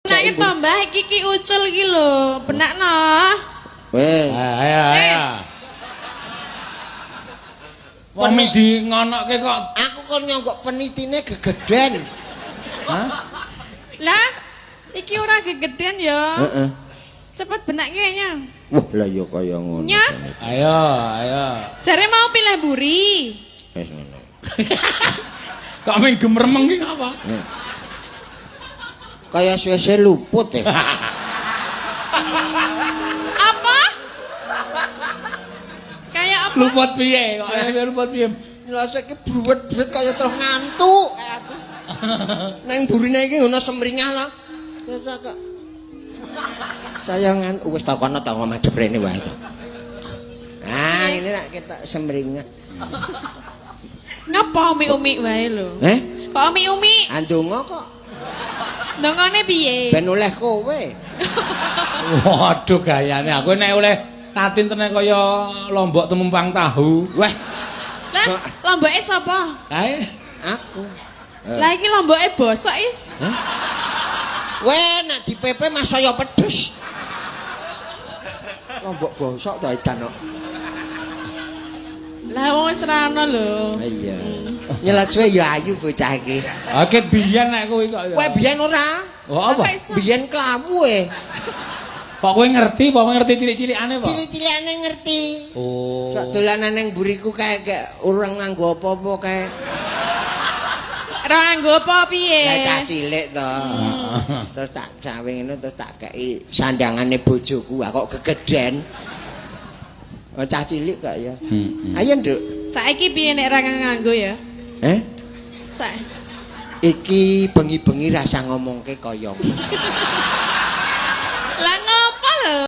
Benake to, Mbah, iki ki ucul iki lho. Benakno. Weh, Ayo, ayo. Wong di ngonoke kok. Aku kon nyonggok penitine gegeden. Hah? Lah, iki ora gegeden ya. Heeh. Cepet benake nya. Wah, lah ya kaya ngono. Nya. Ayo, ayo. Jare mau pilih buri. Wis ngono. Kok ming gemeremeng ki ngapa? Kaya suwe-suwe luput ya. Apa? Kayak apa? Luput piye? Kok luput piye? Nyelose iki bruwet-bruwet kaya terus ngantuk kayak aku. Nang burine iki ngono semringah lho. Biasa kok. Saya ngantuk wis tak kono tak madhep rene wae. Ah, ini nak kita semringah. Ngapa umi-umi wae lho? Eh? Kok umi-umi? Andonga kok. Ndongane piye? Ben oleh kowe. Waduh gayane aku nek oleh tatin tenan kaya lombok temempang tahu. Wah, Lah, lomboke sapa? Kae aku. Lah iki lomboke bosok iki. Weh, nek dipepe mas saya pedes. Lombok bosok to edan kok. Lah wong wis ra ono lho. Iya. Nyelat suwe ya ayu bocah iki. Oke biyen nek kowe kok ya. Kowe biyen ora? Oh apa? Apa iso? Biyen klawu e. Kok kowe ngerti, apa kowe ngerti cilik-cilikane apa? Cilik-cilikane ngerti. Oh. Sok dolanan nang mburiku kae gak ora nganggo apa-apa kae. Ora nganggo apa piye? Lah cah cilik to. Terus tak cawe ngono terus tak kei sandangane bojoku, ah kok gegeden. Oh, cah cilik kok ya. Heeh. Ayo, Nduk. Saiki piye nek ra nganggo ya? Eh? Sa Iki bengi-bengi rasa ngomongke kaya ngono.